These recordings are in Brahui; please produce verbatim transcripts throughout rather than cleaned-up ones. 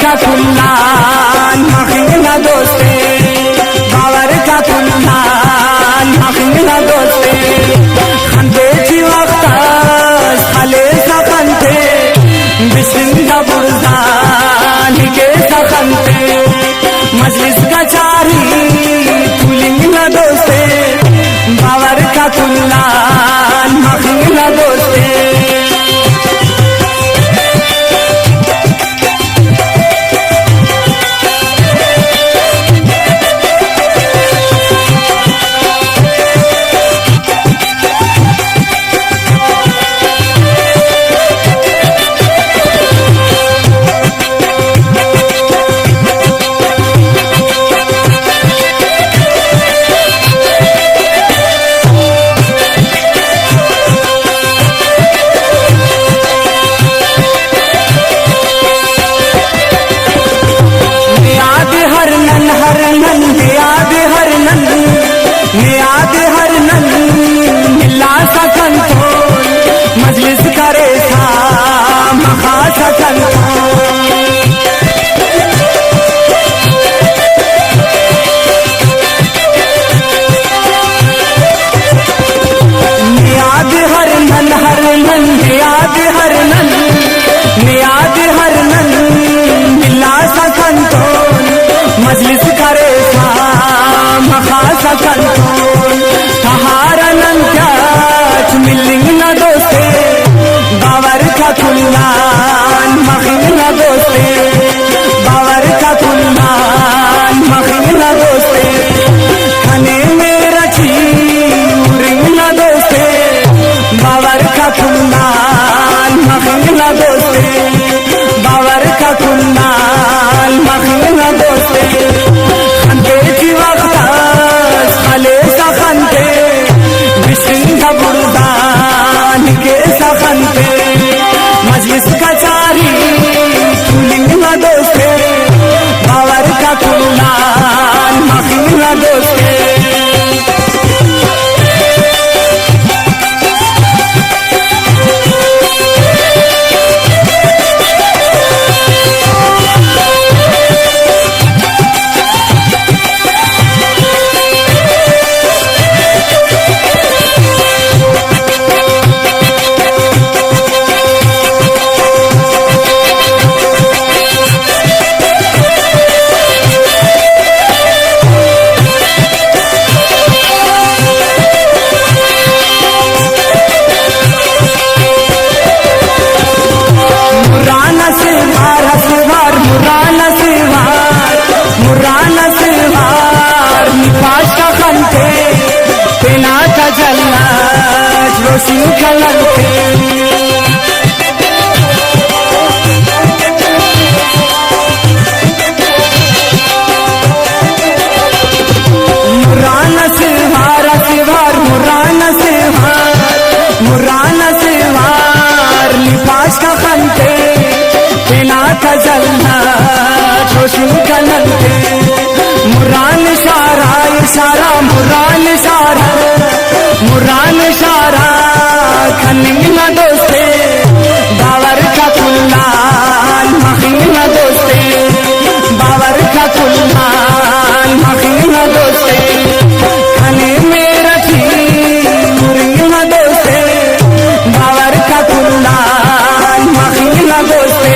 کا کلان مخنگ نا دوستے، باور کا کلان مخنگ نا دوستے۔ خنتے ٹی وخت اس خلیسہ خنتے، بسنگ دا بڑزان کیسہ خنتے۔ مجلس کچاری تولنگ نا دوستے، باور کا کلان مخنگ نا دوستے۔ نیاد ہر نن، ہر نن، نیاد ہر نن، نیاد ہر نن، ملاسہ کنتون، مجلس کریسہ مخاسہ کنتون۔ نیاد ہر نن، ہر نن، نیاد ہر نن، نیاد ہر نن، ملاسہ کنتون، مجلس کریسہ مخاسہ کنتون۔ تہارا نن کیاچ ملنگ نا دوستے، باور کا کلان مخنگ نا دوستے، باور کا کلان مخنگ نا دوستے۔ کنے میرا چی ہرنگ نا دوستے، باور کا کلان مخنگ نا دوستے، باور کا کلان مخنگ نا دوستے۔ خنتے ٹی وخت اس خلیسہ خنتے، بسنگ دا بڑزان کیسہ خنتے۔ مجلس کچاری تولنگ نا دوستے، باور کا کلان مخنگ نا دوستے۔ مران اسہ وار، اسہ وار، مران اسہ وار، مران اسہ وار، نی پاش تا خنتے، تینا تجلی اٹ روشن کننتے۔ مران اسہ وار، اسہ وار، مران اسہ وار، مران اسہ وار، نی پاش تا خنتے، تینا تجلی اٹ روشن کننتے۔ مران اشارہ، اشارہ، مران اشارہ، مران اشارہ کننگ نا دوستے، باور کا کلان مخنگ نا دوستے، باور کا کلان مخنگ نا دوستے۔ کنے میرا ٹی ہرنگ نا دوستے، باور کا کلان مخنگ نا دوستے۔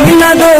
نا دو